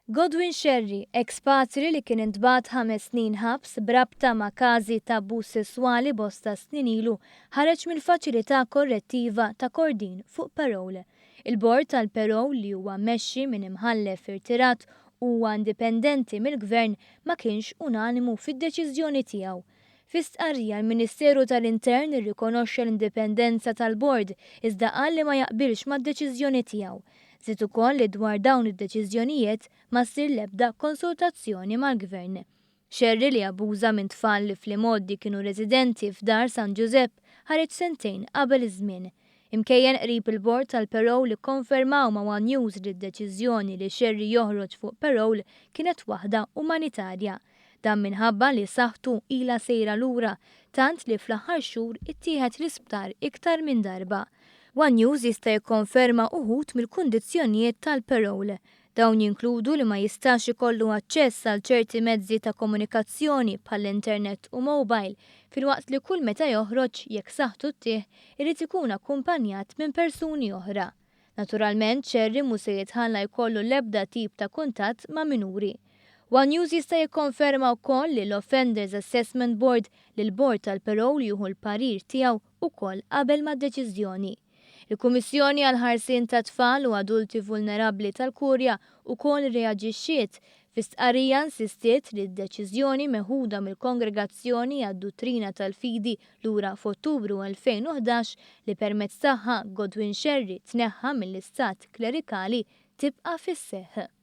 Godwin Scerri, eks patri li kien intbagħat 5 snin ħabs b'rabta ma' każi ta' abbuż sesswali bosta snin ilu, ħareġ mill-faċilità korrettiva ta' Kordin fuq parole. Il-bord tal-parole, li huwa mmexxi minn imħallef irtirat u huwa indipendenti mill-gvern, ma kienx unanimu fid-deċiżjoni tiegħu. Fi stqarrija, l-Ministeru tal-Intern irrikonoxxa l-indipendenza tal-bord, iżda qal li ma jaqbilx mad-deċiżjoni tiegħu. Żied ukoll li dwar dawn id-deċiżjonijiet ma ssir l-ebda konsultazzjoni mal-gvern. Scerri, li abbuża minn tfal li fl-imgħoddi kienu residenti f'Dar San Giuseppe, ħareġ sentejn qabel iż-żmien. Imkejjen qrib il-bord tal-parole konfermaw ma' One News li d-deċiżjoni li Scerri joħroġ fuq parole kienet waħda umanitarja. Dan minħabba li saħħtu ila sejra lura, tant li fl-aħħar xhur ittieħed l-isptar iktar minn darba. One News jista' jikkonferma uħud mill-kundizzjonijiet tal-parole. Dawn jinkludu li ma jistax ikollu aċċess għal ċerti mezzi ta' komunikazzjoni bħall-internet u mobile, filwaqt li kull meta joħroġ, jekk saħħtu ttih, irid ikun akkumpanjat minn persuni oħra. Naturalment, Scerri mhu se jitħalla jkollu l-ebda tip ta' kuntatt ma' minuri. One News jista' jikkonferma wkoll li l-Offenders Assessment Board, li l-bord tal-parole jieħu l-parir tiegħu ukoll qabel ma' deċiżjoni. Il-Kummissjoni għall-Ħarsien ta' Tfal u Adulti Vulnerabbli tal-Kurja ukoll reaġixxiet. Fi stqarrija insistiet li d-deċiżjoni meħuda mill-Kongregazzjoni għad-Duttrina tal-Fidi lura f'Ottubru 2011, li permezz tagħha Godwin Scerri tneħħa mill-istat klerikali, tibqa' fis-seħħ.